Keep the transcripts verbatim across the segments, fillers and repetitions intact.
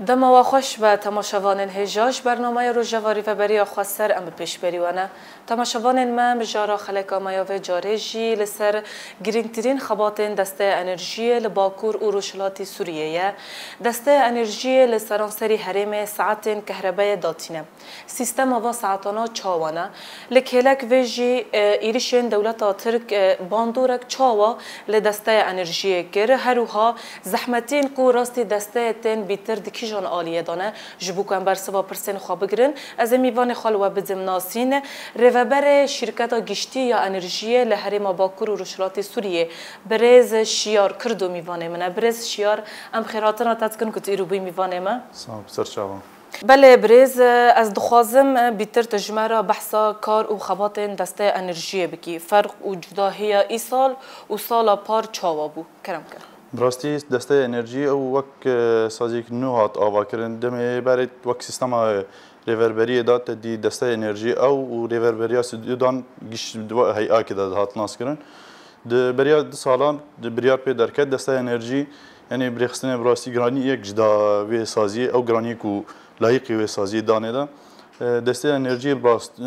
Dema we xweş be temaşevanên hêja, ji bernameya Rojeva Rêveberiya Xweser em bi pêşberî we ne. Temaşevanên me, mijara xeleka me ya vê carê jî li ser girîngtirîn xebatên Desteya Enerjiyê li Bakur û Rojhilatî Sûriyê ye. Desteya Enerjiyê li seranserî herêmê saetên kehrebeyê datîne. Sîstema va saetana çawa ne? Li kêlek vê jî, e, êrişên dewleta Tirk, e, bandorek çawa li Desteya Enerjiyê kir? Her wiha zehmetiyên ku rastî desteyê tên bîtir di kîjan aliyê de ne? Ji bo ku em bersiva pirsên xwe bigirin, ez ê mîvanê xwe li we bidim nasîn. Rêveberê Şîrketa Giştî ya Enerjiyê li Herêma Bakur û Rojhilatê Sûriyê, birêz Şiyar Kurdo mîvanê min e. Birêz Şiyar, em xêrhatina te dikin ku tu îro bûyî mîvanê me. Sağ ol, ser çavan. Belê birêz, ez dixwazim bîtir tu ji me re behsa kar û xebatên Desteya Enerjiyê bikî. Ferq û cudahiya îsal û sala par çawa bû? Kerem ke. Bi rastî Desteya Enerjiyê ew wek, e, saziyek nû hat avakirin. Demê berê wek sîstema rêverberiyê de te dî Desteya Enerjiyê ew û Rêverberiya Siûdan giş di we heyakê de dihat naskirin. Di beriya du salan di biryar pê derket Desteya Enerjî, yanî bi rêxistinê bi rastî giranî yek ji da vê saziyê, ew giraniyê ku layîqî wê saziyê danê de, e, Desteya Enerjiyê bi rast, e,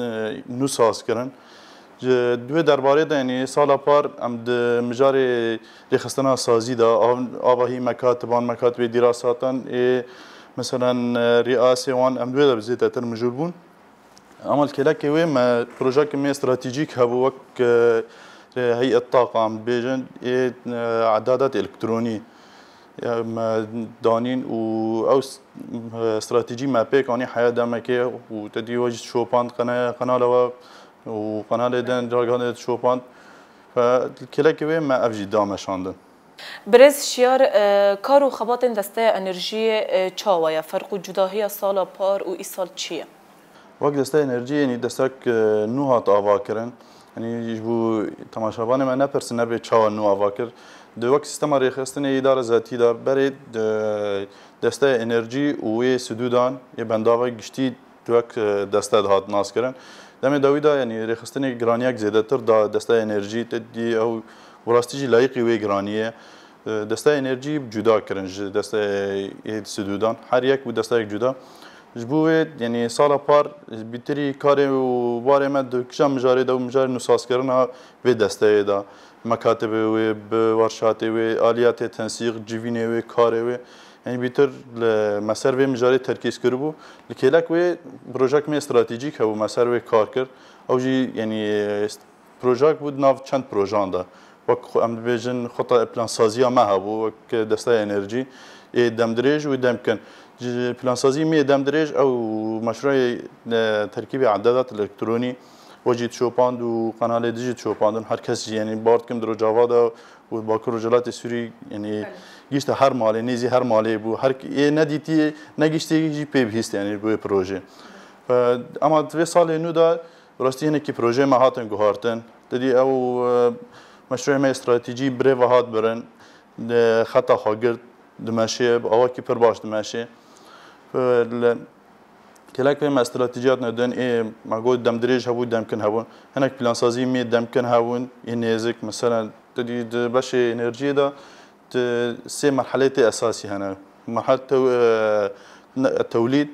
nû saz kirin. Ji, di wê derbarê de, yanî sala par em di mijarê rêxistina sazî de, av-, avahî mekatiban, mekatibê dîrasatan ê, meselen, e, rîasê wan em di wê de bi zêdetir mijûl bûn. Ama li kêlekê wê me projeyeke me stratejîk hebû, wek, e, heyet taqa em dibêjin, ê, e, edadet elektronî, e, me danîn û ew s-, e, stratejî me pêk anî heya demekê û te dî we jî şopand qene-, qenala we û qenalê din carikan de şopand. Fe, li kêlekê wê me ev jî da meşandin. Birêz Şiyar, e, kar û xebatên Desteya Enerjiyê, e, çawa ye? Ferq û cudahiya sala par û îsal çi ye? Wek Desteya Enerjiyê, yanî destek, e, nû hat ava kirin. Yanî ji bo temaşevanê me nepirsin, nebê çawa nû ava kir. Di wek sîstema rêxistinê îdara zetî de berê, e, Desteya Enerjî û wê sidûdan ê bendava giştî wek, e, deste dihat naskirin. Demê dawî de, yanî rêxistinê giraniyek zêdetir da Desteya Enerjî, te dî ew bi rastî jî layîqî wê giraniyê. E, Desteya Enerjî cuda kirin ji Desteya ê Sidûdan. Her yek bû desteyek cuda. Ji bo wê, yanî sala par, bîtirî karê û barê me di kîjan mijarê de bû, mijarê nûsazkirina vê desteyê de. Mekatibê wê, bi warşatê wê, aliyatê tensîq, civînê wê, karê wê. Yanî bîtir li me ser vê mijarê terkîz kiribû. Li kêlek wê projek me stratejîk hebû, me ser wê kar kir. Ew jî, yanî, projek bû di nav çend projan de. Wek xwe em dibêjin, xweta plansaziya me hebû, wek Desteya Enerjî, ê demdirêj û demkin. Ji plansazî me yê demdirêj ew meşrûyê, e, terkîbê edadet elektronî, we jî dişopand û qenalê dijî dişopandin. Her kes jî, yanî, bar dikim di Rojava de û Bakur Rojhilatê Sûrî, yanî, Belê. Gihîşte her malê, nêzî her malê bû. Her ê nedîtî, negihîştî jî pê bihîst, yanî, bi wê projê. Fe, ema di vê salê nû de, bi rastî hinekî projeyê me hatin guhartin. Te dî ew, e, meşrûyê me stratejî bi rê ve hat birin. Di xeta xwe girt, dimeşê, bi awakî pir baş dimeşê. E, li Kêlek wê me stratejiyat nedin, ê me got demdirêj hebû, demkin hebûn. Hinek plansazî me demkin hebûn, ê nêzik, meselen, tu dî di beşê enerjiyê de tu sê merhelê tê esasî hene. Merhel tew-, e, ne-, tewlîd,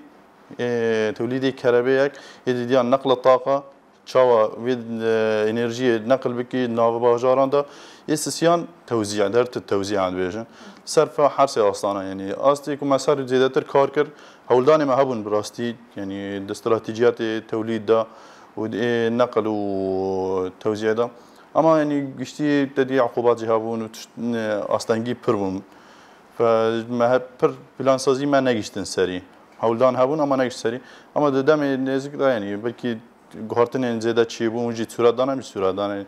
ê, tewlîdê kerebê yek, ê didiyan neqla taqa, çawa vê, e, enerjiyê neqil bikî nava bajaran de, ê sisiyan tewzî, der tu tewzî dibêjin. Serfa her sê astana, yanî astê ku me ser zêdetir kar kir, hewldanê me hebûn bi rastî, yanî di stratejiyatê tewlîd de û di ê neqil û tewziyê de. Ama yanî giştî te dî eqûbat jî hebûn û tişt, e, astengî pir bûn. Fe me he-, pir plansazî me negiştin serî. Hewldan hebûn ama negişt serî. Ama di demê nêzik de, yanî belkî guhartinên zêde çêbûn, jî sûret dane, jî sûret dane.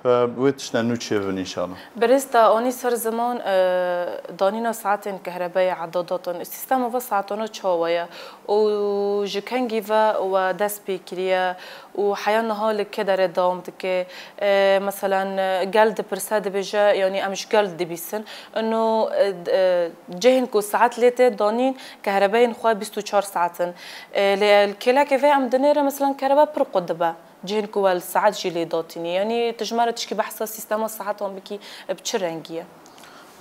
Wê tiştên nû çêbin înşallah. Birêz te anî ser ziman, e, danîna saetên kehrebeyê, edadatên, sîstema ve saetana çawa ye û ji kengî ve we dest pê kiriye û heya niha li kê derê dewam dike? E, meselen, e, gel dipirse, dibêje, yanî em ji gel dibîsin. Ino, e, d-, e, cihên ku saet lê tê danîn, kehrebeyên xwe bîst û çar saet in. E, lê li kêlekê vê em dinêre, meselen, kerebe pir qut dibe. Cihên ku we li saet jî lê datînî. Yanî tu ji me re tişkî behsa sîstema saetan bikî, bi çi rengî ye?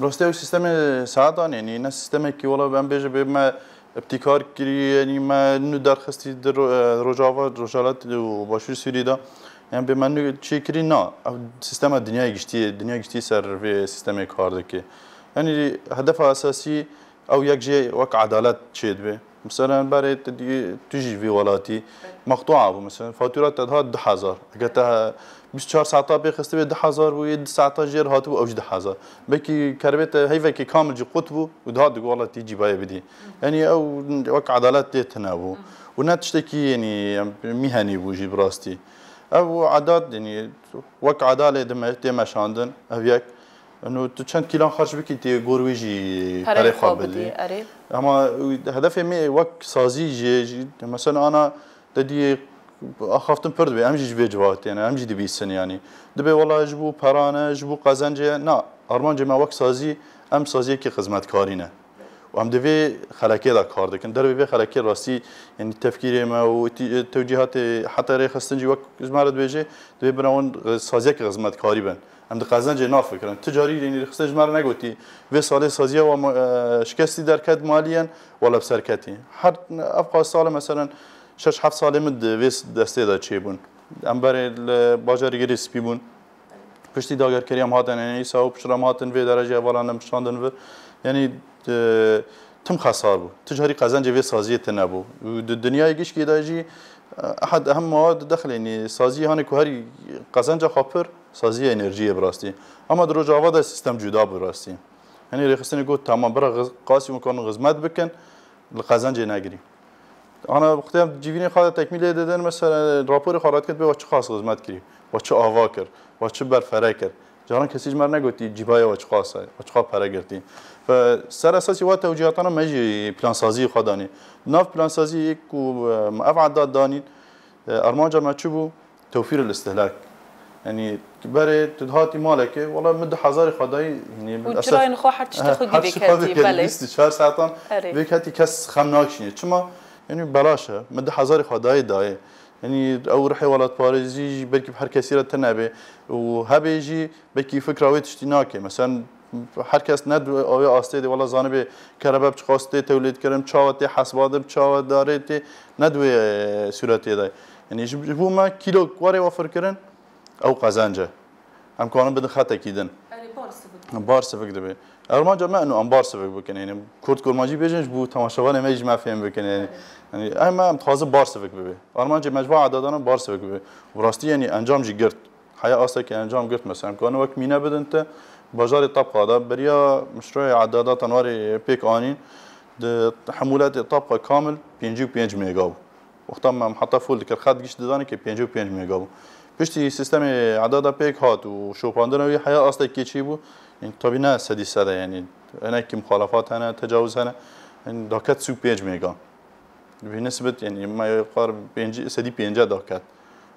Rastî ew sîstemê saetan, yanî ne sîstemekî, wela em bêje bê me Îbtîkar kirî, yanî me nû derxistî di ro-, e, Rojava, Rojhilat û Başûrê Sûrî de. Yanî bê me nû çêkirî na, ev sîstema dinyayê giştî, dinya giştî ser vê sîstemê kar dike. Yanî hedefa esasî ew yek jê wek edalet çêdibe. Mesela berê tu dî-, tu jî vî welatî mextûa bû. Mesela fatûra te dihat du hezar. Eger te bîst û çar saeta pê xistibê du hezar bû, yê du saeta jê re hatibû ew jî du hezar. Belkî kervê te heyvekê kamil jî qut bû û dihat digot, "Wela tî cîbayê bidî." Yanî ew wek edalet lê tune bû. Û ne tiştekî, yanî, em, mîhenî bû jî bi rastî. Ev edat, yanî, wek edalê dime-, tê meşandin, ev yek. Eno tu çend kîlan xerc bikî, tê gor wî jî Perê perê xwe xwe bidî. Bidî, erê. Ama hedefê me wek sazî jê jî, mesela ana te dî axaftin pir dibe, em jî ji vê civatê ne, em jî dibîsin yanî. Dibe wela ji bo perane, ji bo qezencê, na, armancê me wek sazî, em saziyekî xizmetkarî ne. Û em di vê xelekê de kar dikin. Dervê vê xelekê rastî, yanî tefkîrê me û tî-, tewcîhatê heta rêxistin jî wek ji me re dibêje, divê bira wan saziyeke xizmetkarî bin. Em di qezencê nafikirin. Ti carî, yanî rêxistin ji me re negotî, vê salê saziya we ma-, e, şikestî derket maliyen, wela bi ser ketî. Her ev qas sal e, meselen, şeş heft salê min di vê s-, destê de çêbûn. Em berê li bajarê Girê Spî bûn. Piştî dagerkeriya em hatin, yanî îsa û piştre em hatin vê derece hevalan em şandin vir. Yanî, e, tim xesar bû. Ti carî qezencê vê saziyê tune bû. Û di dinyayê gişkê de jî, e, ehad ehem mewad dexilê, yanî saziyê hanê ku herî qezenca xwe pir, saziya enerjiyê bi rastî. Ama di Rojava de sîstem cuda bû rastî. Yanî rêxistinê got, "Tamam, bira xiz-, qasî wan karin xizmet bikin, li qezencê negirî." Ana bi xutiyam civînê xwe de tekmîlê didin, mesela raporê xwe red kir, bê we çiqas xizmet kirî, we çi ava kir, we çi berfere kir. Caran kesî ji me re negotî, cîbaya we çiqas e, we çiqas pere girtî. Ve ser esasî we tewcîhatana me jî plansazî xwe danî. Nav plansazî ku, e, me ev edat danîn, e, armanca me çi bû? Tewfîr el istihlak. Yanî berê tu dihatî malekê, wela min du hezarê xwe dayî, yanî min Û esas çirayên xwe her tiştê He, xwe her gî tiştê xwe vêketî, vêketî, belê. bîst û çar saetan Erê. vêketî kes xem nakişîne. Çima? Yanî belaş e. Min du hezarê xwe dayî dayê. Yanî ew ruhê welatparêzî jî belkî bi her kesî re tune be û hebe jî belkî fikra wê tiştî nake. Mesela her kes ne di wê astê de wela zanibê kerebe bi çiqas tê tewlîdkirin, çawa tê hesbadin, çawa darê tê, ne di wê, e, sûretê de. Yanî ji, ji bo me kîlo warê we firkirin, ew qezenc e. Em karin bidin xetekî din. Erê, bar sivik. Bar sivik dibe. Armanca me eno em bar sivik bikin. Yanî Kurd Kurmancî bêjin ji bo temaşevanê me jî me fêm bikin. Yanî, Erê. yanî em, em dixwazin bar sivik bibe. Armancê me ji va edadana bar sivik bibe. Bi rastî yanî encam jî girt. Heya astekî encam girt, mesela em karin wek mîne bidin te, bajarê Tabqa de beriya mişroyê edadatan warê pêk anîn, di hemûletê Tabqa kamil pêncî û pênc mega bû. Wexta me em heta fûl dikir, xet giş didanê ke pêncî û pênc mega bû. Piştî sîstemê edada pêk hat û şopandina wî heya astekê çêbû, yanî tabî ne sedî sed e, yanî hinekî muxalefat hene, tecawuz hene, yanî daket sî û pênc mega. Bi nisbet, yanî me qar pêncî, sedî pêncî daket.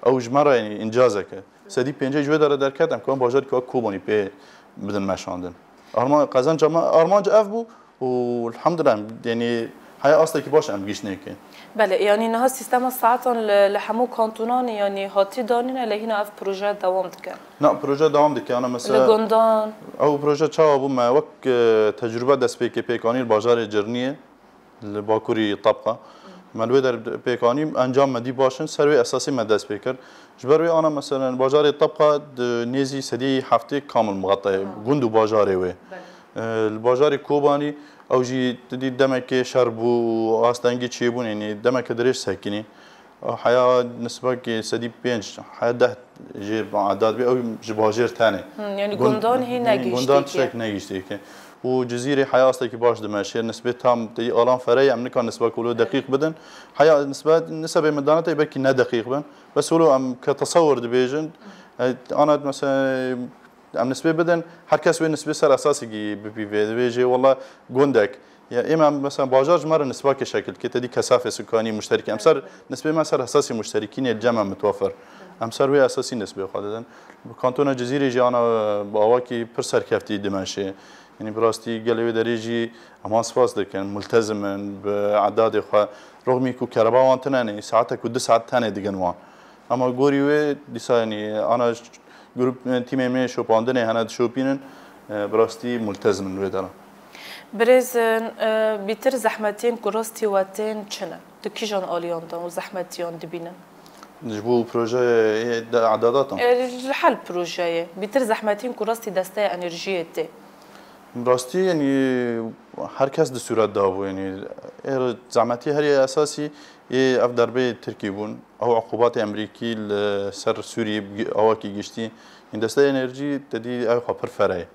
Ew ji me re, yanî, încazek e. Sedî pêncî ji wê dere derket, em karin bajarkî wek Kobanî pê bidin meşandin. Arma-, qezenca me, armanc ev bû û elhamdulillah, yanî, heya astekî baş em giştine ke. Belê, yanî niha sîstema saetan li, li hemû kantonan, yanî, hatî danîne, lê hîna ev proje dewam dike. Na, proje dewam dike, ana mesela Li gundan. Ew proje çawa bû? Me wek, e, tecrûbe destpêkê pêk anî li bajarê Cirniyê. Li Bakurî Tabqa. Me li wê der pêk anî, encam me dî baş in, ser wê esasî me dest pê kir. Ji ber wê ana, meselen, bajarê Tabqa di nêzî sedî heftê kamil muxata ye, Ha. gund û bajarê wê. Belê. Ee, li bajarê Kobanî ew jî tu dî demekê şer bû û astengî çêbûn, yanî demeke dirêj sekinî. Heya nisbekê sedî pênc, heya deh jê edat bê, ew ji bajêr tenê. Hmm, yanî Gund-, gundan hî ne gihîştî gundan ke. Tiştek negihîştî ke. Û Cizîrê heya astekî baş dimeşe. Nisbê tam tê alan fereyê, em nikan nisbek wilo deqîq bidin. Heya nisbet, nisebê min dane tê belkî ne deqîq bin. Bes wilo em ke tesewir dibêjin. E, ana mesela em nisbê bidin, her kes wê nisbê ser esasekî bipîvê. Dibêjê wela gundek. Ya, êm em, mesela, bajar ji me re nisbakê şekil dike, te dî kesafê sukanî, muşterîkî. Em ser, nisbê me ser esasî muşterîkînê li cem em mitwefir. Em ser wê esasî nisbê xwe didin. Bi kantona Cizîrê jî ana bi awakî pir serkeftî dimeşê. Yanî bi rastî gelê wê derê jî em wan spas dikin, multezim in bi edadê xwe. Rixmî ku kereba wan tune ne, saete ku du saet tenê digin wan. Ama gorî wê dîsa, yanî, ana grup, tîmê me şopandinê hene dişopînin, e, bi rastî multezim in wê dera. Birêzin, e, bîtir zehmetiyên ku rastî we tên çi ne? Di kîjan aliyan de û zehmetiyan dibînin? Ji bo projeyê de edadatan. E, li hel projeyê, bîtir zehmetiyên ku rastî desteya enerjiyê tê. Rastî, yanî her kes di sûret de bû, yanî ê zehmetî herî esasî ê ev derbeyê Tirkî bûn. Ew uqubatê Emerîkî li ser Sûriyê bi awakî giştî. Yanî desteya enerjî te dî ew xwe pir fereyê.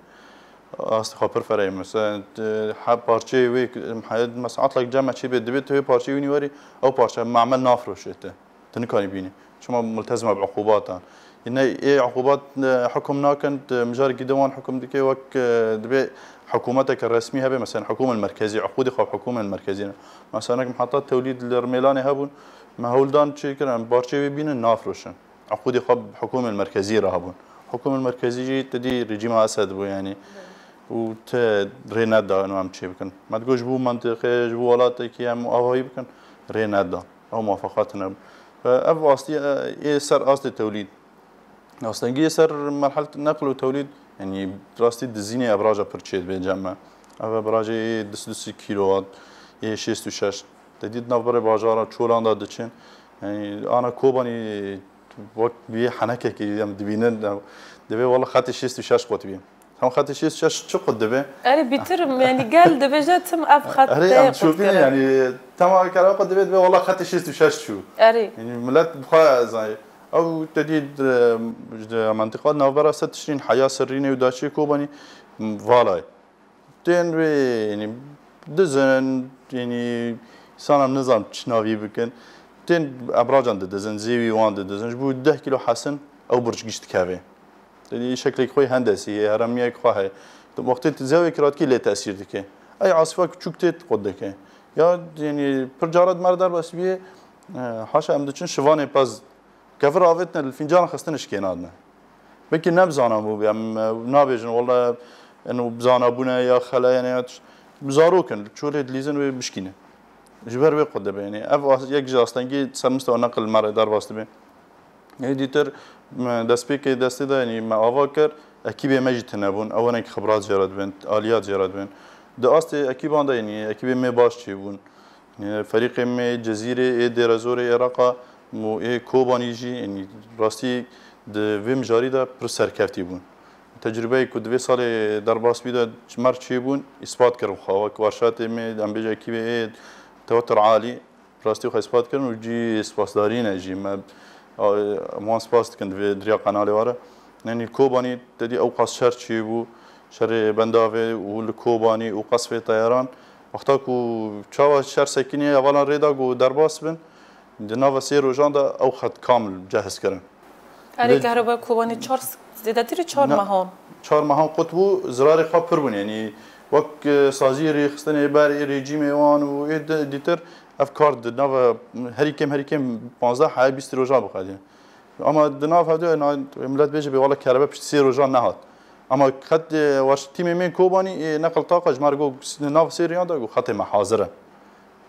Astê xwe pir fereyê. Mesela, e, he parçeyê wê, he, mesela atlek cem me çê bê, divê tu wê parçeyê wînî werî, ew parçe mamel nafroşê te. Tu nikarî bînî. Çima multezim e bi uqubatan. Yine ê uqubat, e, hukum nakin, tu mijarkî de wan hukum dike, wek, e, divê hikûmeteke resmî hebe, mesela hikûmên merkezî, uqûdê xwe bi hikûmên merkezî ne. Mesela nek heta tewlîd li Rmêlanê hebûn, me hewldan çê kirin, em parçeyê wê bînin, nafroşin. Eqûdê xwe bi hikûmên merkezî re hebûn. Hikûmên merkezî jî te dî rejîma Esed bû, yanî û te rê neda ino em çê bikin. Me digot ji bo mentiqê, ji bo welatekî em avahî bikin, rê neda. Ew muwafaqat nebû. Ev astî, e, ê ser astê tewlîd. Astengî yê ser merhel neql û tewlîd, yanî rastî dizînê ebraja pir çê dibe cem me. Ev ebrajê ê du sed û sî kîlowat, ê şêst û şeş. Te dît navberê bajara Çolan de diçin. Yanî ana Kobanî wek bî henekekî em dibînin. Divê wela xetê şêst û şeş qut bî. Hem xetê şêst û şeş çi qut dibe? Erê bîtir, yanî gel dibêje tim ev xet Erê tê em qut şopîne kire. Yanî tema kere qut dibe, dibe wela xetê şêst û şeş çû. Erê. Yanî millet bi xwe zanî. Ew te dî di, di mentiqa navbera ser tişrîn heya serrînê û daçiyê Kobanî valayê. Tên wê, yanî dizin, yanî însana nizam çi navî bikin. Tên ebracan didizin, zêwî wan didizin. Ji bo deh kîlo hesin ew burc giş dikeve. Yanî şeklek xwe hendesî heye, heremiyek xwe heye. Tu wextê tu zewê kiratkî lê tesîr dike. Ey asîfa küçük tê qut dike. Ya, yanî pir cara di mer derbas bîye, e, haşa em diçin şivanê pez Kevir avêtine li fîncan xistine şikê nadine. Belkî ne bi zana bû, em, e, nabêjin, wele, eno bi zana bûne ya xele, yanî ya tişt. Bi zarok in, li çolê dilîzin wê bişkîne. Ji ber wê qut dibe, yanî ev as-, yek ji astengî ser mistewa neqil me re derbas dibe. Ê dîtir, me destpêkê destê de, yanî me ava kir, ekîbê me jî tune bûn, ew hinek xibrat jê re dibin, aliyat jê re dibin. Di astê ekîban de, yanî ekîbê me baş çêbûn. Ferîqê me Cezîrê, ê Dêrezorê, ê Reqa û ê Kobanî jî, yanî rastî di vê mijarî de pir serkeftî bûn. Tecrûbeyê ku di vê salê derbas bî de ji me re çêbûn, îspat kirin xwe. Wek warşatê me, em bêje ekîbê ê Tewatur Alî, rastî xwe îspat kirin û cî spasdarî ne jî. Me, a, em wan spas dikin di vê diriya qenalê we re. Yanî Kobanî te dî ew qas şer çêbû, şerê Bendavê û li Kobanî û qesfê teyaran. Wexta ku çawa şer sekinî hevalan rê da ku derbas bin, di nava sê rojan de ew xet kamil cehiz kirin. Erê Lê- Kehrebeya Kobanî çar, zêdetirî çar Na- mehan. Çar mehan qut bû, zirarê xwe pir bûn. Yanî wek, e, saziyê rêxistinê ber ê rejîmê wan û ê di- dîtir ev kar di nava herî kêm herî kêm panzdeh heya bîst rojan bixwedî. Ama di nav hevdû na- millet bêje bê wala kerebe pişt sê rojan nehat. Ama xet, e, waş tîmê mêr Kobanî, e, neqil taqa ji me re got, s-, nav sê riyan de got, xetê me hazir e.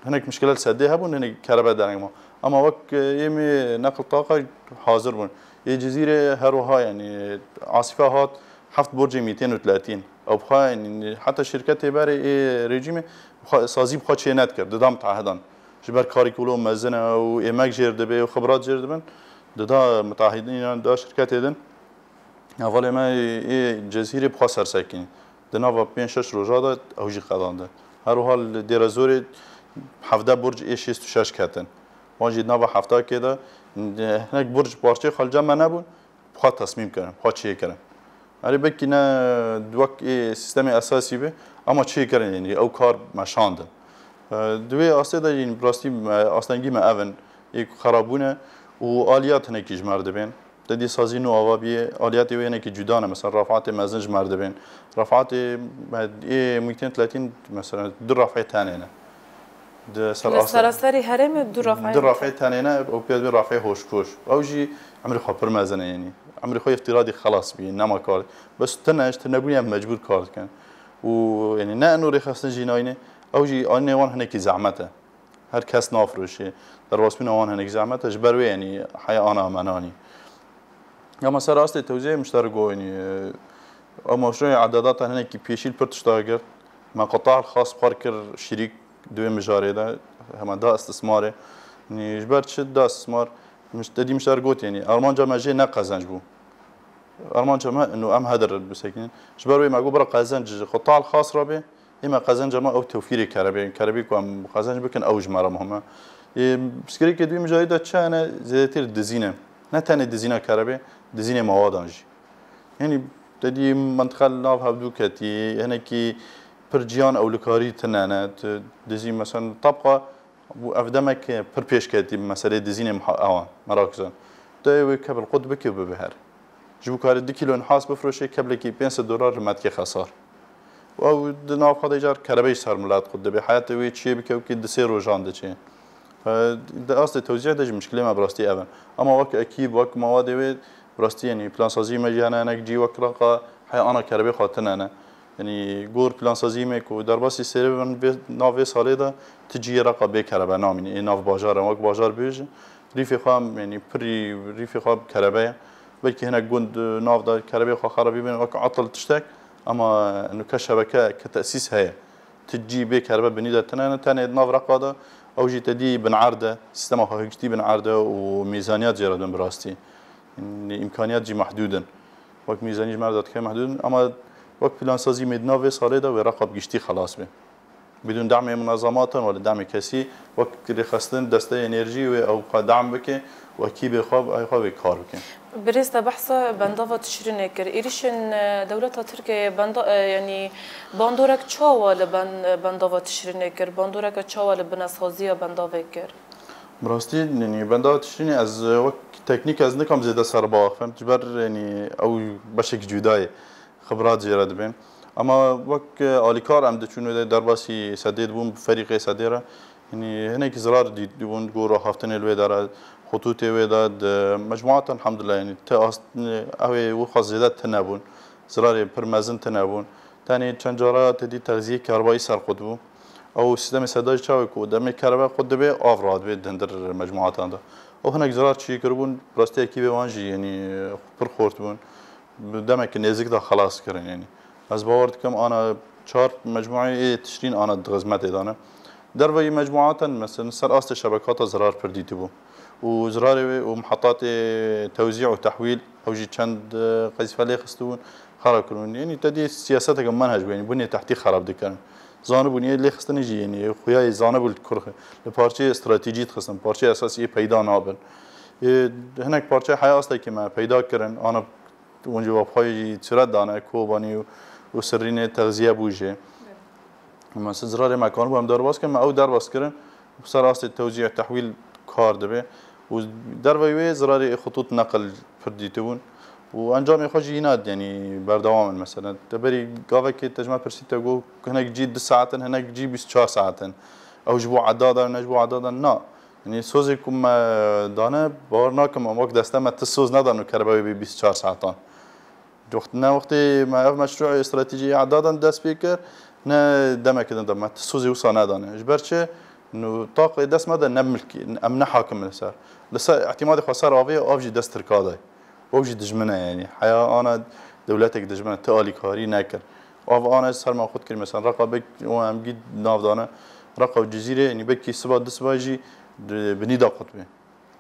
Hinek mişkile li sedê hebûn, hinek kerebe dereng ma. Ama wek, e, yê mêr neqil taqa hazir bûn. Yê Cizîrê her wiha, yanî, asîfa hat, heft borcê mîtên û tletîn. Ew bi xwe, yanî, heta şirketê berê ê rejîmê bi xwe, sazî bi xwe çê nedikir, dida mitehedan. Ji ber karîkolo mezin e û êmek jêr dibe û xibrat jêr dibin, dida mutahidînan, dida şirketê din. Hevalê me ê Cezîrê bi xwe sersekîn. Di nava pênc şeş roja de ew jî qedandin. Her wiha li Dêrezorê hevdeh burc ê şêst û şeş ketin. Wan jî di nava heftakê de hinek burc parçeyê xwe li cem me nebûn, bi xwe tesmîm kirin, bi xwe çêkirin. Erê belkî ne wek ê sîstemê esasî be, ama çêkirin, yanî ew kar meşandin. E, di wê astê de jî rastî me, astengî me ev in, ê ku xerab bûne û aliyat hinekî ji me re dibên. Te dî sazî nû ava bîye, aliyatê wê hinekî cuda ne. Mesela rafatê mezin ji me re dibên. Rafatê me ê mîtên tletîn, mesela du rafê tenê ne. Di ser Li astê. Seraserî herêmê du rafayê Du rafê tenê ne, ew pê dibê rafê hoşkoş. Ew jî emrê xwe pir mezin e, yanî. Emrê xwe îftîradî xelas bî, nema kar. Bes tune, ji tunebûnê em mecbûr kar dikin. Û, yanî, ne eno rêxistin jî nayne, ew jî anînê wan hinekî zehmet e. Her kes nafroşê. Derbasbûna wan hinek zehmet e, ji ber wê, yanî, heya ana me nanî. Ama ser astê tewziyê mişter got, yanî, e, ew maşroyê edadata hinekî pêşî li pir tişta girt. Me qutahil xas xwar kir şirîk di wê mijarê de, hema da istismarê. Yanî ji ber çi da istismar? Te dî min ji te re got, yanî armanca me jê ne qezenc bû. Armanca me ino em hedir bisekînin. Ji ber wê me got bira qezenc ji qutahil xas re bê, ê me qezenca me ew tewfîrê kerebê, kerebê ku em qezenc bikin ew ji me re muhim e. Ê pirsgirêkê di wî mijarê de çi hene? Zêdetir dizîn e. Ne tenê dizîna kerebê, dizînê mawadan jî. Yanî te dî mentiqa li nav hevdû ketî, hinekî pir ciyan ewlikarî tune ne. Tu dizî, mesela, tabqa bû ev demek pir pêş ketî bi meselê dizînê miha-, ewan, merakizan. Tu wê kebil qut bikî û bibe her. Ji bo karê du kîlo nihas bifroşê, keblekî pênc sed dolar li metkê xesar. Û ew di nav xwe de car kerebeyî ser milet qut dibe. Heyetê wê çiyê bike wekî di sê rojan diçe. Di astê tewzîyê de jî mişkilê me bi rastî ev in. Ama wek ekîb, wek mawadê wê bi rastî, yanî plansazî me jî hene, hinek cî wek Reqa heya ana kerebê xwe tune ne. Yanî gor plansazî me ku derbasî sêrê bin vê, nav vê salê de ti cihê Reqa bê kerebe namîne. Ê nav bajar in, wek bajar bêjin. Rîfê xwe em, yanî pirî rîfê xwe kerebe ye. Belkî hinek gund, e, nav de kerebê xwe xerabî bin, wek etil tiştek. Ama nuke şebeke ke tesîs heye. Ti cî bê kerbe binî de tine ne, tenê di nav Reqa de, ew jî te dî binerd e, sîstema xwe giştî binerd e û mîzaniyat jê re din bi rastî. Yanî îmkaniyat jî mehdûd in. Wek mîzanî ji me re datike mehdûd in, ama wek plansazî me di nav vê salê de wê Reqa bi giştî xelas be. Bidûn demê munezematan wala demê kesî, wek rêxistin desteyê enerjî wê ew xwe dem bike û ekîbê xwe, ay xwe wê kar bike. Birêz, te behsa bendava Tişrînê kir. Êrîşên, e, dewleta Tirkiyeyê benda-, e, yanî bandorek çawa li ben-, e, bendava Tişrînê kir? Bandoreke çawa li binesaziya bendavê kir? Bi rastî, yanî bendava Tişrînê ez, e, wek teknîk ez nikam zêde ser biaxivim. Ji ber, yanî ew beşek cuda ye. Xibrat jê re dibên. Ama wek, e, alîkar em diçûn wê de derbasî sedê dibûn, bi ferîqê sedê re. Yanî hinek zirar dît dibûn, gor axaftinê li wê de re, xutûtê wê de, di mecmuat elhamdulillah, yanî ti ast, ew ê wixwaz zêde tune bûn. Zirarê pir mezin tune bûn. Tenê çend cara te dî texziyê kerbayî ser qut bû. Ew sîstemê seda jî çawa ku demê kerebe qut dibe, av radibê di hundir mecmuatan de. Ew hinek zirar çî kiribûn, rastiyekî wê wan jî, yanî pir xort bûn. Bi demekî nêzik de xelas kirin, yanî. Ez bawer dikim ana çar mecmueyê ê Tişrîn ana di xizmetê de ne. Derveyî mecmuatan, mesela, ser astê şebekata zirar pir dîtibû. Û zirarê wê û mihetatê tewzî û tehwîl, ew jî çend, e, qezîfe lê xistibûn, xerab kiribûn. Yanî te dî siyaseteke menhec bû, yanî bûnê tehdî xerab dikirin. Zanibûn, yê lê xistinê jî, yanî, xuyayê zanibû li kur, li parçeyê stratejî dixistin, parçeyê esasî yê peyda nabin. Ê, hinek parçe heya astekî me peyda kirin, ana Hûn civabxwayî jî sûret dane, Kobanî û, û Sirrînê texziye bû jê. Mesela zirarê me kanibû em derbas kirin, me ew derbas kirin, bi ser astê tewzî tehwîl kar dibe. Û derveyî wê zirarê xitût neqil pir dîtibûn. Û encamê xwe jî yîna, yanî, berdewam in mesela. Te berî gavekê te ji me pirsî te got, hinek cî du saet in, hinek cî bîst û çar saet in. Ew ji bo edadan, ne ji bo edadan, na. Yanî sozê ku me dane, bawer nakim em wek deste me ti soz nedan û kerebe wê bê bîst û çar saetan. Wext-, ne wextê me ev meşrûê stratejî e'dadan dest pê kir, ne demeke din de me ti sozê wisa nedane. Ji ber çi? Nû taqê dest me de ne milkî, em ne hakim in li ser. Li ser îtîmadê xwe ser avê ye, av jî dest Tirka de ye. Ew jî dijmin e, yanî. Heya ana dewletek dijmin e, ti alîkarî nekir. Av ana ser me xwe dikir, mesela, Reqa bek û em gî nav dane. Reqa û Cizîrê, yanî, bekî siba, du siba jî di binî de qut bê.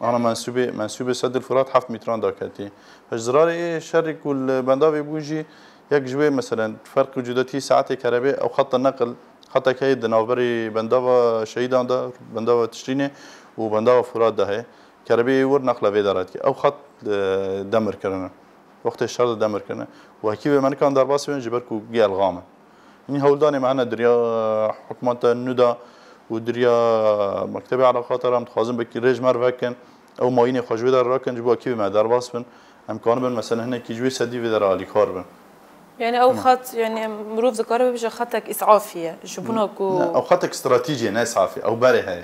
Ana mensûbê, mensûbê Sedil Furat heft mîtran daketî. Ji zirarê ê şerê ku li bendavê bû jî, yek ji wê, mesela, ferq û cudatî saetê kerebê, ew xeta neqil, xetek heye di navberê bendava Şehîdan de, bendava Tişrînê û bendava Furat de heye. Kerebê yê wir neqla vê de radike. Ew xet, e, demir kirine. Wextê şer de demir kirine. Û hekî wê me nikan derbas bin ji ber ku gelxam in. Hîn hewldanê me hene di riya hikûmeta nû de û di riya Mektebê Elaqata re em dixwazin belkî rê ji me re vekin. Ew mayînê xwe ji wê de rakin, ji bo hekî wê me derbas bin. Em kanibin, mesela, hinekî ji wê sedî vê de re alîkar bin. Yani ew xet, yani mirov dikare bibêje xetek îsafî ye. Ji bona ku Ne, ew xetek stratejî ye, ne îsafî. Ew berê heye.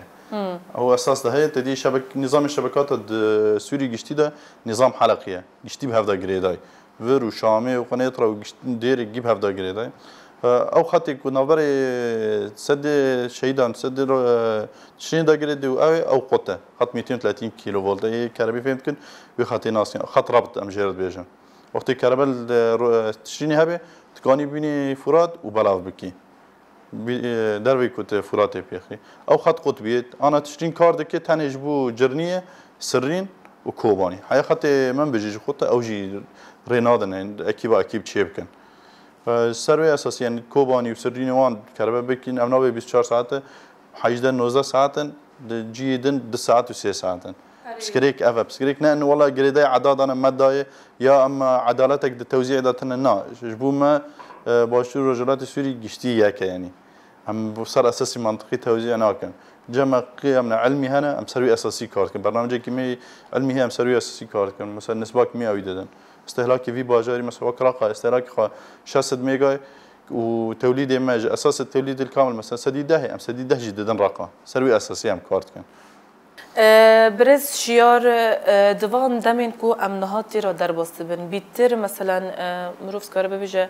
Ew esas de heye, te dî şebek-, nîzamê şebekata di Sûrî giştî de nîzam heleqî ye. Giştî bi hev de girêdayî. Vir û Şamê û Qunêtra û gişt-, dêrê gî bi hev de girêdayî. Ew xetê ku navberê sedê şehîdan, sedê ro-, Tişrînê de girêdî û ew ê, ew qut e. Xet mîtîn û tletîn kîlovolt e. Ê kerebî fêm dikin, wê xetê nas dikin. Xet rebt em jê re dibêjin. Wextê kerebe li ro-, Tişrînê hebe, dikanî bînî Furat û belav bikî. Bi-, e, derveyî ku te Furatê pêxî. Ew xet qutbiyê, ana tiştîn kar dike tenê ji bo Cirniyê, Sirrîn û Kobanî. Heya xetê min bijî ji xwe te, ew jî rê nadin, ekîba ekîb çê bikin. Ve ser wê esasî, yani Kobanî û Sirrînê wan kerebe bikîn, ev nabê bîst û çar saete, hejdeh nozdeh saet in, di cihê din du saet û sê saet in. Erê. Piskirêk ev e, piskirêk ne in wela girêdayê edadane me dayê, ya em edaletek di tewzîê de tine, na. Ji bo me, e, Başûr Rojhilatê Sûrî giştî yek e, yanî. Em bi ser esasî mantiqî tewzî nakin. Cem me qî em ne ilmî hene, em ser wî esasî kar dikin. Bernamecekî me ilmî heye, em ser wî esasî kar dikin. Mesela nisbak me ew didin. Îstehlakê vî bajarî, mesela wek Reqa, îstehlakê xwe şeş sed mega û tewlîdê me ji esasê tewlîdê kamil, mesela sedî deh, em sedî deh jî didin Reqa. Ser wî esasî em kar dikin. E, Birêz Şiyar, e, di van demên ku em niha tê re derbas dibin, bîtir, meselen, e, mirov dikare bibêje,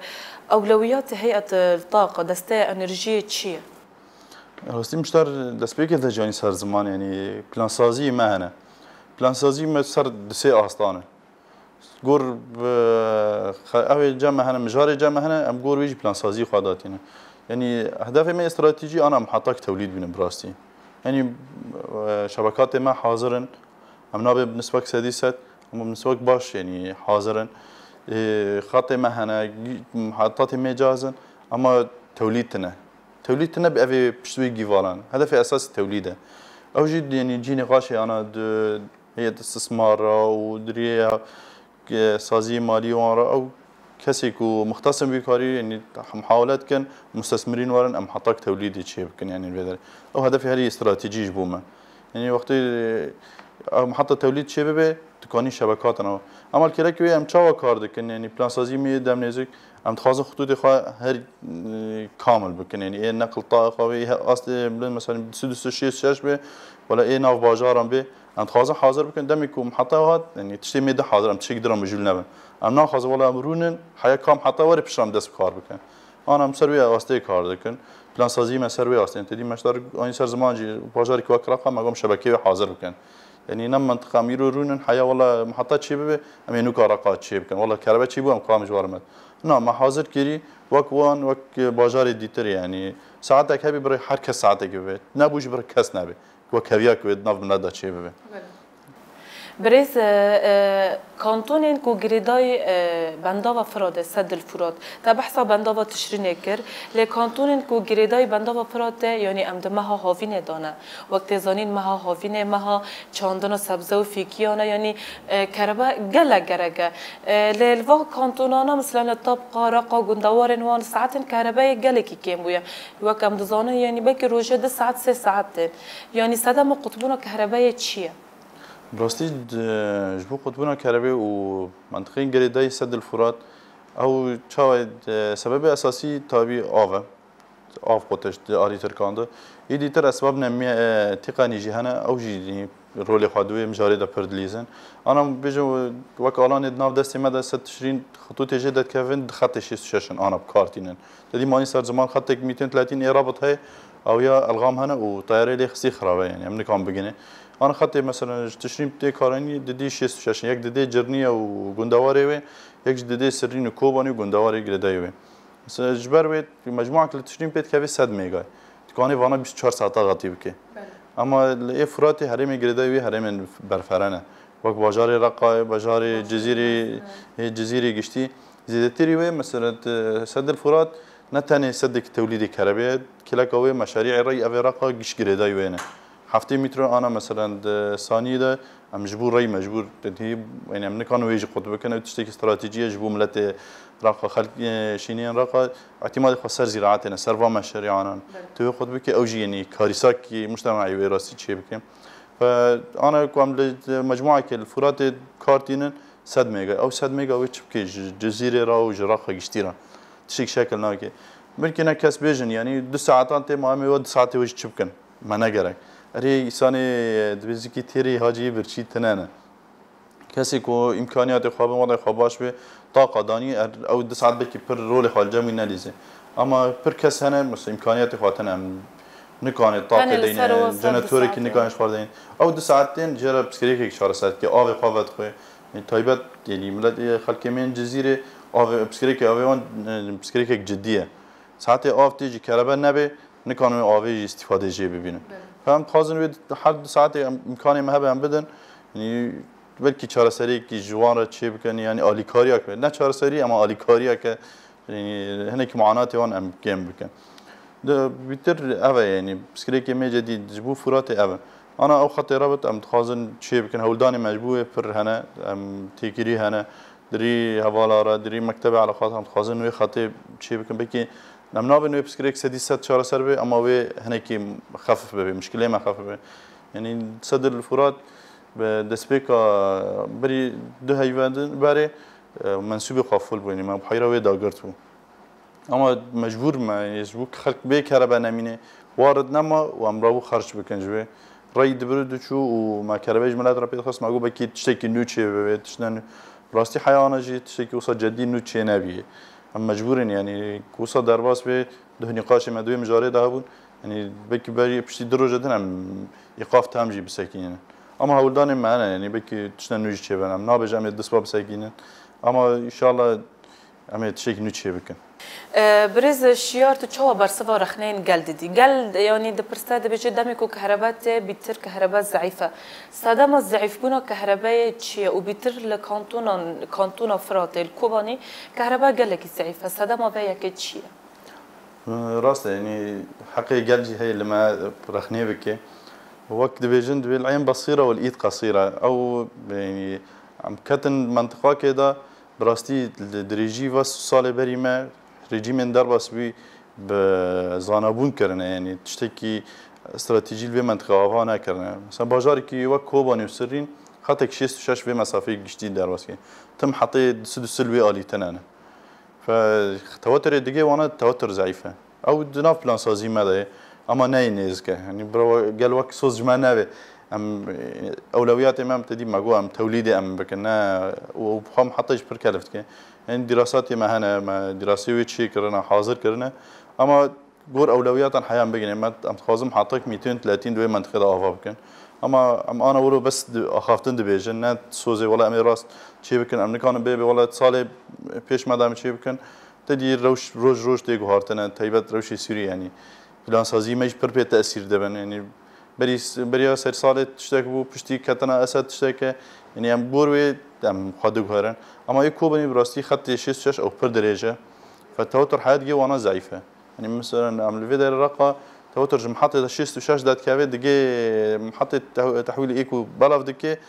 ewlewiyatê heyet taqa, desteya enerjiyê çi ye? Rastî mişter destpêkê de canî ser ziman, yanî plansazî me hene. Plansazî me ser di sê asta ne. Gor bi xe-, ew ê cem me hene, mijarê cem me hene, em gor wê jî plansazî xwe datîne. Yanî hedefê me stratejî ana em hetak tewlîd bîne bi rastî. Yanî, e, şebekatê me hazir in. Em nabe bi nisbek sedî sed, ama bi nisbek baş, yanî hazir in. E, xetê me hene, gi-, hetatê me caz in, ama tewlîd tine. Tewlîd tine bi evê pişt wê gîvalan. Hedefê esasî tewlîd e. Ew jî, yanî cînê xaşê ana di heyet istismar re û di rêya, e, saziyê malî wan re ew kesê ku muxtes in vî karî, yanî muhawele dikin, mustesmirîn werin, em hetak tewlîdê çê bikin, yanî vê derê. Ew hedefê herî stratejî ji bo me. Yanî wextê, e, em heta tewlîd çê bibe, dikanî şebekatin ew. Ema li kêlekê wê em çawa kar dikin, yanî plansazî me yê dem nêzik, em dixwazin xitûtê xwe her, e, kamil bikin. Yanî ê neql taxa wê, he, astê bilind, mesela, du sed û şêst şeş be, wela ê nav bajaran be, em dixwazin hazir bikin. Demê ku em heta hat, yanî tiştê me de hazir, em tiştekî din re mijûl nebin. Em naxwazin, wela em rûnin, heya kam heta were pişt re em dest bi kar bikin. Ana em ser wê astê kar dikin. Plansazî me ser wê astê. Te dî meştar anî ser ziman jî bajarê ku wek Reqa me got şebekeyê wê hazir bikin. Yanî ne mentiqa em îro rûnin, heya wela em heta çê bibe, em ê nûka Reqa çê bikin. Wela kerebe çê bû, em kam ji war me. Na, me hazir kirî, wek wan, wek bajarê dîtir, yanî saetek hebî birê her kes saetekê bibe. Nebû jî birê kes nebe. Wek heviya ku wê di nav millet de çê bibe. Belê. Birêz, e, e, kantonên ku girêdayî, e, bendava Firat e, Sedil Furat, te behsa bendava Tişrînê kir, lê kantonên ku girêdayî bendava Firat e, yanî em di meha havînê de ne. Wek tê zanîn meha havînê, meha çandina sebze û fîkiyan e, yanî, e, kerebe gelek gerek e. E, lê li va kantonana, mesela li Tabqa, Reqa, gundewarên wan saetên kerebeyê gelekî kêm bûye. Wek em dizanin, yanî belkî rojê du saet, sê saet tên. Yanî sedema qutbûna kerebeyê çi ye? Bi rastî, d-, ji bo qutbûna kerebê û mentiqeyên girêdayî Sedil Furat, ew çawa ye, d-, sebebê esasî tabî av e. Av qoteş di alî Tirkan de. Êdî tir esbab nemî-, e, tîqanî jî hene, ew jî rolê xwe di wê mijarê de pir dilîzin. Ana bêjin, wek alanê di nav destê me de sed Tişrîn xitûtê jê derdikevin, di xetê şêst û şeş in, ana bi kar tînin. Te dî manî ser ziman xetek mîtên tletîn ê rabit heye, ew ya elxam hene û teyarê lê xistî xirabe, yanî em nikan bigine. Ana xetê mesela ji Tişrîn tê karanî didî şêst û şeş in, yek didê Cirniye û gundewarê wê, yek jî didê Sirrîn û Kobanî û gundewarê girêdayî wê. Mesela ji ber wê mecmuak li Tişrîn pê dikeve sed mega. Dikanê vana bîst û çar saeta xetî bike. Belê. Ama li ê Furatê herêmê girêdayî wê herêmên berfere ne. Wek bajarê Reqayê, bajarê Cizîrê, ê Cizîrê giştî. Zêdetirî wê, mesela, di Sedil Furat ne tenê sedek tewlîdê kerebê ye, kêleka wê meşarîê rey evê Reqa giş girêdayî wê ne. Heftê mîtro ana, mesela, di saniyê de em ji bo rey mecbûr, te dî, yanî em nikan wê jî qut bikin, ew tiştekî stratejî ye ji bo miletê Reqa, xelk, e, şîniyên Reqa, îtîmadê xwe ser zîraetê ne, ser van meşarîanan. Belê. Tu wê qut bike, ew jî, yanî, karîsakî mujtemaî wê rastî çê bike. Ve ana ku em li mecmuayekê li Furatê kar tînin, sed mega. Ew sed mega wê çi bike ji Cizîrê re û ji Reqa giştî re? Tiştek şekil nake. Belkî ne kes bêjin, yanî du saetan tê ma em ê we du saetê wê jî çi bikin? Me ne gerek. Erê, îsanê dibê zikî têrê haciyê birçî tine ne. Kesê ku îmkaniyatê xwe bin, wedê xwe baş bê, taqa danî, er, ew du saet belkî pir rolê xwe li cem wî nelîzê. Ama pir kes hene, mesela îmkaniyatê xwe tine, em nikanê taqê deynin, jeneratörê nikanê ji xwe deynin. Ew du saet tên jê re piskirêkek çareser dike, avê xwe vedixwe. Taybet, yanî milet, ê xelkê me yên Cizîrê, avê, piskirêkê avê wan, e, piskirêkek cidî ye. Saetê av tê jî kerebe nebe, nikanin wê avê jî îstîfadê jê bibînin. Belê. Em dixwazin wê her du saetê em, îmkanê me hebe em bidin. Yanî belkî çareseriyekî ji wan re çê bikin, yanî alîkariyek be. Ne çareserî, ama alîkariyeke, yanî hinekî muanatê wan em kêm bikin. Di, bîtir ev e, yanî pirsgirêkê me cedî ji bo Furatê ev e. Ana ew xetê rebit em dixwazin çê bikin. Hewldanê me ji bo wê pir hene, em têkilî hene. Di rî hevala re, di rî mektebê eleqat em dixwazin wê xetê çê bikin. Belkî em nabin wê pirsgirêk sedî sed çareser be, ama wê hinekî xefif bibe, mişkilê me xefif be. Yanî Sedil Furat bi destpêka berî du heyve din berê, e, mensûbê xwe fûl bû, yanî me bi heyra wê dagirt bû. Ama mecbûr me, ji bo xelk bê kerebe nemîne, warid nema û em rabû xerc bikin ji wê. Rey dibir û diçû û me kerebe ji milet re pê dixist, me got, belkî tiştekî nû çê bibe, tiştine nû. Rastî heyana jî tiştekî wisa cedî nû çê nebî. Em mecbûr in, yanî wisa derbas bê, duh nîqaşê me di wê mijarê de hebûn. Yanî belkî berî piştî du roje din em îqaf tam jî bisekînin. Ama hewldanê me hene, yanî belkî tiştine nû jî çêbe. Em nabêjin em ê disba bisekînin. Ama înşallah em ê tiştekî nû çê bikin. E, birêz Şiyar, tu çawa bersiva rexneyên gel didî? Gel, yanî dipirse, dibêje, demê ku kehrebe tê, bîtir kehrebe zeîf e. Sedema zeîfbûna kehrebeyê çi ye û bîtir li kantonan, kantona Firatê, li Kobanî, kehrebe gelekî zeîf e. Sedema vê yekê çi ye? Rast e, yanî heqê gel jî heye li me rexnê bike. Wek dibêjin, divê el-eyn basîre wel îd qesîre. Ew, yanî em ketin mentiqakê de, bi rastî li dirêjî va sî salê berî me rejîmên derbas bûyî bi zanabûn kirine, yanî tiştekî stratejî li vê mentiqê ava nekirine. Mesela bajarekî wek Kobanî û Sirrîn xetek şêst û şeş vê mesafeyê giştî derbas kir. Tim hetê du sed û sî li wê alî tine ne. Fe tewaturê digê wana tewatur zeîf e. Ew di nav plansazî me de ye. Ama neyê nêzik e. Yanî bira gel wek soz ji me nebe. Em, e, ewlewiyatê me em te dî me got em tewlîdê em bikin. Ne, û, û xwe heta jî pir kelif dike. Yanî dîrasatê me hene, me dîrasê wê çê kirine, hazir kirine. Ama gor ewlewiyatan heya em bigine. Me, em dixwazim hetek mîtên tletîn di wê mentiqê de ava bikin. Ama em ana wilo bes di, axaftin dibêjin. Ne sozê wela em ê rast çê bikin. Em nikanin bê, bê wela salê pêş me de em çê bikin. Te dî rewş, roj roj tê guhartine, taybet rewşê Sûriyê, yanî plansazî me jî pir pê tesîr dibin. Yanî berî, beriya ser salê tiştek bû, piştî ketina Esed tiştek e. Yanî em gor wê em xwe diguherin. Ama yê Kobanî bi rastî xetê şêst û şeş ew pir dirêj e. Fe tewatur heya digê wana zeîf e. Yanî mesela em li vê derê Reqa tewatur ji mihetê de şêst û şeş de dikeve, digê mihetê teh-, tehwîlê ê ku belav dike,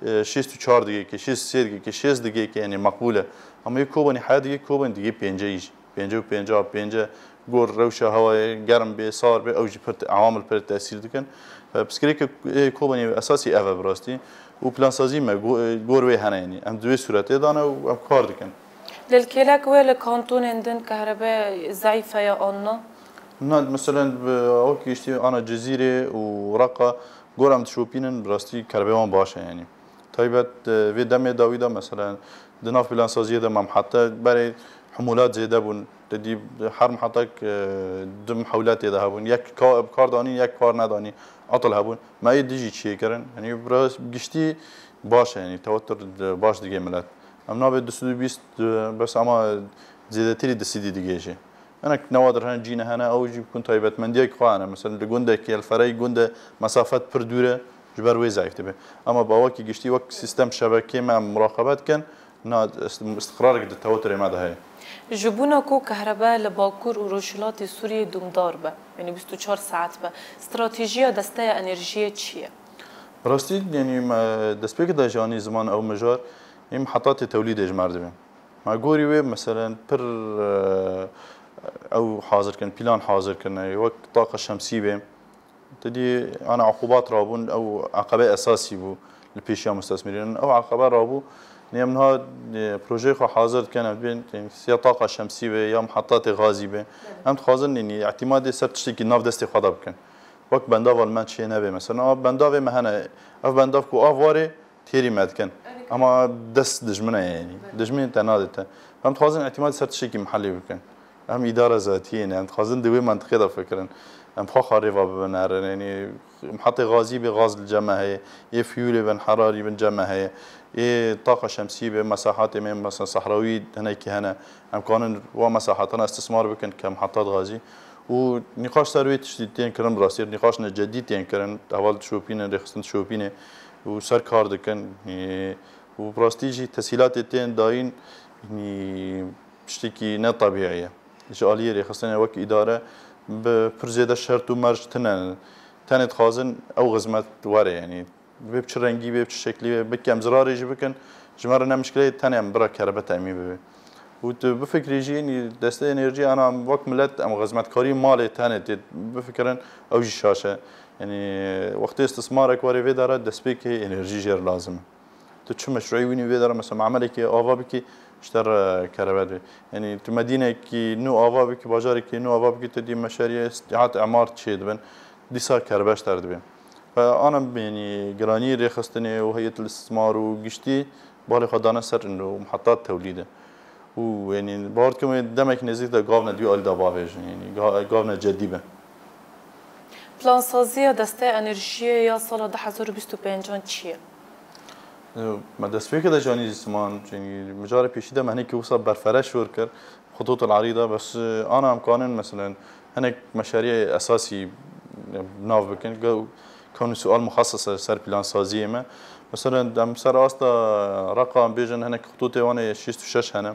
e, şêst û çar digê ke, şêst û sê digê ke, şêst digê ke, yanî meqbûl e. Ama yê Kobanî heya digê Kobanî digê pênceyî jî. Pêncî û pênc, pênc e, gor rewşa hewayê germ bê, sar bê, ew jî pir te-, ewamil pir tesîr dikin. E, pirsgirêkê, e, Kobanî esasî ev e bi rastî. Û plansazî me go-, e, gor wê hene yanî. Em di wê sûretê de ne û ev kar dikin. Lê li kêlek wê li kantonên din kehrebe zeîf e ya an na? Na, meselen, bi awakî giştî ana Cizîrê û Reqa gor em dişopînin, bi rastî kerbê wan baş e, yanî. Taybet, e, vê demê dawî de, meselen, di nav plansaziyê de me heta berê himûlat zêde bûn. Te dî her mihetek, e, du hewletê de hebûn. Yek ka-, bi kar danî, yek kar nedanî, atil hebûn. Me ê dijî çiyê kirin. Yanî, bi rast giştî baş e, yanî, tewatur, e, baş digê milet. Em nabê du sed û bîst, e, bes ama zêdetirî du sedî digê jî. Hinek newadir hene, cîne hene, ew jî bi ku taybetmendiyek xwe hene. Mesela li gundekî, li fereyî gunde mesafet pir dûr e, ji ber wê zayîf dibe. Ama bi awakî giştî wek sîstem şebekê me em muraqebe dikin, na ist-, istiqrarek di tewaturê me de heye. Ji bona ku kehrebe li Bakur û Rojhilatê Sûriyê domdar be, yanî bîst û çar saet be, stratejiya Desteya Enerjiyê çi ye? Rastî, yanî me destpêkê de jî anî ziman ew mijar, em heta tê tewlîdê ji me re dibe. Me gorî wê, meselen, pir, e, ew hazir kirin, plan hazir kirine, wek taqa şemsî bê. Te dî ana uqubat rabûn, ew eqebe esasî bû li pêşiya mustesmîrînan. Ew eqebe rabû, nê em niha, e, projeyê xwe hazir dikin, em dibên, e, ya taqa şemsî bê, ya muhetatê gazî bê. Em dixwazin, yanî, îtîmadê ser tiştekî nav destê xwe de bikin. Wek bendava li me çê nebe, mesela, a bendavê me hene, ev bendav ku av warê, têrî me dikin. Ama dest dijmin e, yanî. Dijmin te nade te. Em dixwazin îtîmad ser tiştekî mihellî bikin. Em îdara zatiyê ne. Em dixwazin di wê mentiqê de fikirin. Em xwe xwe rêva bibin herin. Yanî mihetê gazî bê, gaz li cem me heye. Ê fiyûlê bin, herarî bin cem me heye. Ê taqa şemsî bê, mesahatê me mesela sehrawî hinekî hene. Em kanin wa mesahatan istismar bikin ke mihetat gazî. Û nîqaş ser wê tiştî tên kirin, bi rastî nîqaş ne cedî tên kirin. Heval dişopînin, rêxistin dişopîne û ser kar dikin. Ê, û bi rastî jî tesîlatê tên dayîn, yanî tiştekî ne tebîî ye. Ji aliyê rêxistinê wek îdare bi pir zêde şert û merc tune. Tenê dixwazin ew xizmet were, yanî bê bi çi rengî bê, bi çi şeklî bê, bikin em zirarê jî bikin, ji me re ne mişkile ye, tenê em bira kerebe temîn bibe. Û tu bifikirî jî, yanî destê enerjî, ana wek milet em xizmetkarî malê tenê tê bifikirin, ew jî şaş e. Yanî wextê istismarek were vê dara, destpêkê enerjî jê re lazim e. Tu çi meşruî wînî vê dara, mesela, memelekî ava bikî, ji te re kerebe dibe. Yanî tu medînekî nû ava bikî, bajarekî nû ava bikî, tu dî meşeriyê îstihat emar çê dibin, dîsa kerebe ji te re dibe. Ve ana, yanî giranî rêxistinê û heyet istismar û giştî balê xwe dane ser û mihetat tewlî de. Û, yanî, bawer dikim wê demek nêzîk de gavne duyê alî de bavêjin, yanî ga-, gavne cedî be. Plansaziya Desteya Enerjiyê ya sala du hezar û bîst û pêncan çi ye? Me destpêkê de janî ziman, yanî mijarê pêşî de me hinekî wisa berfere şor kir, xututul erîda, bes, e, ana em kanin, meselen, hinek meşeriyê esasî, e, nav bikin, ge-, kewne sual muxassas e ser plansaziyê me. Meselen, em ser asta Reqa em bêjin, hinek xututê wan ê şêst û şeş hene.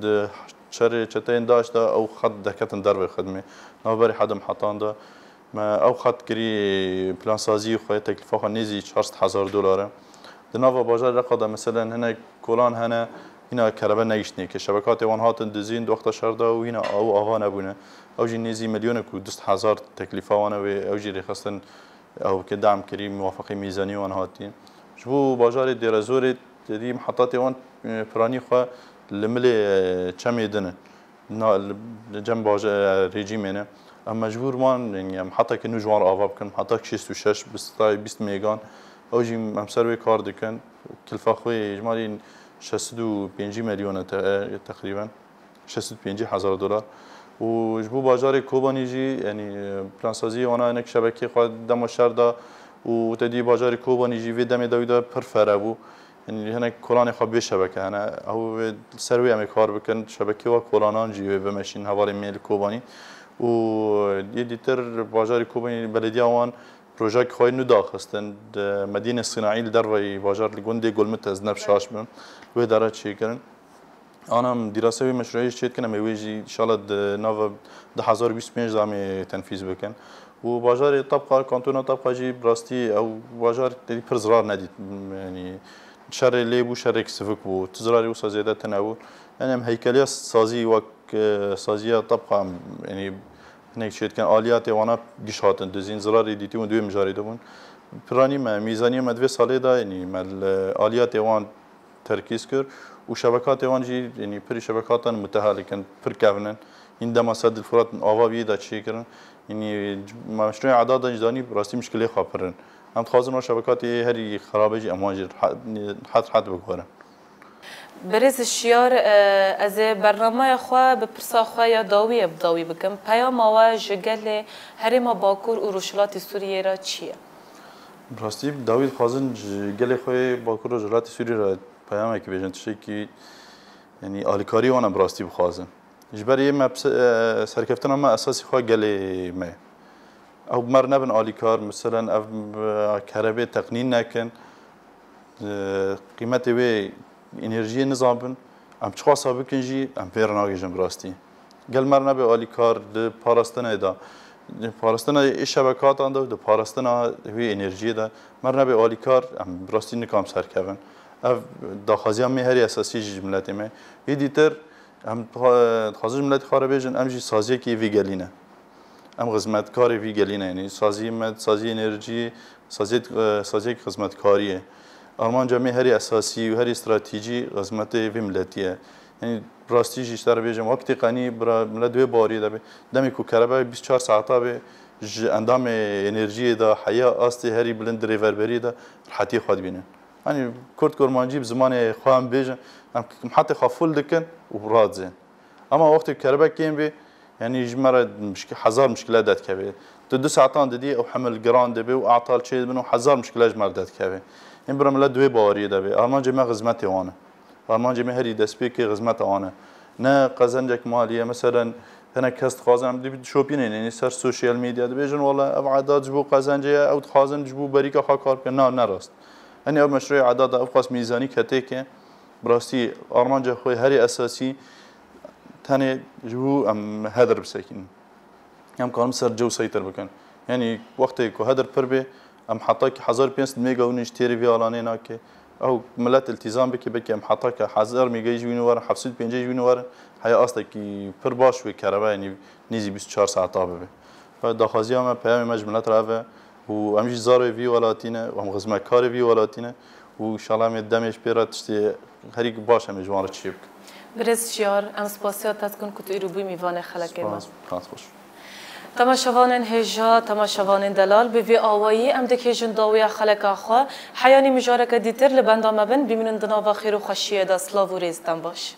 Di şerê çeteyên DAIŞ de ew xet derketin dervê xidmê. Navberê Hedim Hetan de me ew xet kirî plansaziyê xwe, teklîfa xwe nêzî çar sed hezar dolar e. Di nava bajarê Reqa de, meselen, hinek kolan hene, hîna kerebe negiştine, ke şebekatê wan hatin dizîn di wexta şer de û hîna ew ava nebûne. Ew jî nêzî milyonek û du sed hezar teklîfa wan e wê, ew jî rêxistin, ew ke dam kirî, muwafeqî mîzanî wan hatî. Ji bo bajarê Dêrezorê, te dî mihetatê wan, e, piranî xwe li milê, e, çemê din e. Na, li, li cem baje-, e, rejîmê ne. Em mecbûr man, yanî em heta ke nû ji wan re ava bikin, heta şêst û şeş, bi stayê bîst mêgan, ew jî em ser wê kar dikin. Kilfa xwe yê ji malî şeş sed û pêncî milyon e te-, e, teqrîben. Şeş sed û pêncî hezar dolar. Û ji bo bajarê Kobanî jî, yanî, e, plansaziyê wana hinek şebekê xwe dema şer da û te dî bajarê Kobanî jî vê demê dawî de pir fere bû. Yanî hinek kolanê xwe bê şebeke hene. Ew wê ser wê em ê kar bikin. Şebekê wa kolanan jî wê bimeşîn hevalên me li Kobanî. Û yê dîtir bajarê Kobanî belediya wan projek xwe nû daxistin. Di Medîne Sinaî li derveyî bajar li gundê Gulmit ez neb şaş bim. Wê dara çêkirin. Ana em dîrasa wê meşrûyê jî çêdikin, em ê wê jî înşallah di nava du hezar û bîst û pênc de em ê tenfîz bikin. Û bajarê Tabqa, kantona Tabqa jî bi rastî ew bajar têdî pir zirar nedît. Yanî şerê lê bû, şerêk sivik bû. Tu zirarê wisa zêde tune bû. Yanî em heykeliya sazî wek, e, saziya Tabqa em, yanî hinek çêdikin, aliyatê wana giş hatin dizîn, zirarê dîtî hûn di wê mijarê de bûn. Piranî me, mîzaniyê me di vê salê de, yanî me li aliyatê wan terkîz kir û şebekatê wan jî, yanî pirî şebekatan mutehalik in, pir kevn in. Hîn dema Seddil Furat ava bî da çêkirin. Yanî meşrûyê Edad de jî zanî rastî mişkilê xwe pir in. Em dixwazin o şebekatê herî xerabe jî em wan jî rehet, rehet, rehet biguherin. Birêz Şiyar, e, ez ê bernameya xwe bi pirsa xwe ya dawiyê bi dawî bikim. Peyama we ji gelê Herêma Bakur û Rojhilatê Sûriyê re çi ye? Bi rastî bi dawî dixwazin ji gelê xwe yê Bakur Rojhilatê Sûriyê re peyamekî bêjin, tiştekî, yanî alîkarî wana bi rastî bixwazin. Ji ber yê me bi se-, e, serkeftina me esasî xwe gelê me ye. Ew bi me re nebin alîkar, miselen ev, e, kerebê teqnîn nekin, e, qîmetê wê enerjiyê nizanbin, em çiqasa bikin jî em vê re nagihîjin bi rastî. Gel me re nebe alîkar di parastinê de, di parastina ê şebekatan de, di parastina wê enerjiyê de me re nebe alîkar, em bi rastî nikan serkevin. Ev daxwaziya me herî esasî jî ji miletê me. Yê dîtir em dixwa-, dixwazin ji miletê xwe re bêjin, em jî saziyekî vî gelî ne. Em xizmetkarê vî gelî ne. Yanî saziyê me, saziyê enerjiyê, saziyê, e, saziyek xizmetkarî ye. Armanca me herî esasî û herî stratejî xizmetê vî miletî ye. Yanî rastî jî ji te re bêjim, wextê qenî bira milet wê baweriyê de be. Demê ku kerebe bîst û çar saeta be, ji endamê enerjiyê de heya astê herî bilind di rêverberiyê de rehetiyê xwe dibînin. Yanî Kurd Kurmancî bi zimanê xwe em bêjin, em mihetê xwe fûl dikin û radizên. Ama wextê kerebe kêm bê, yanî ji me re mişk-, hezar mişkile derdikeve. Tu du saetan didî ew hemil giran dibe û atal çêdibin û hezar mişkile ji me re derdikeve. Ên bira millet di wê baweriyê de be. Armancê me xizmetê wan e. Armancê me herî destpêkê xizmeta wan e. Ne qezencek malî ye. Meselen, hinek kes dixwazin em dibî dişopînin, yanî ser sosyal medya dibêjin, wela ev edat ji bo qezencê ye, ew dixwazin ji bo berîka xwe kar bikin. Na, ne rast. Yanî ew meşrûyê edata ev qas mîzanî ketê ke, bi rastî armanca xwe herî esasî tenê ji bo em hedir bisekînin. Em karin ser cew seytir bikin. Yanî wextê ku hedir pir bê, em heta ki hezar pênc sed mega winî ji têrê vê alanê nake. Ew millet iltîzam bike, belkî em heta ki hezar mega jî winî werin, heft sed pêncî jî winî werin, heya astekî pir baş wê kerebe, yanî nêzî bîst û çar saeta bibe. Ve daxwaziya me, peyamê me ji millet re ev e û em jî zarê vî welatî ne û em xizmetkarê vî welatî ne û înşallah em ê demê ji pê re tiştê herî baş em ê ji wan re çêbikin. Birêz Şiyar, em spasiya te dikin ku tu îro bûyî mîvanê xelekê me. Spas, spas xweş. Temaşevanên hêja, temaşevanên delal, bi vî awayî em dikêjin dawiya xeleka xwe. Heyanî mijareke dîtir li benda me bin, bimînin di nava xêr û xweşiyê de. Silav û rêz, dem baş.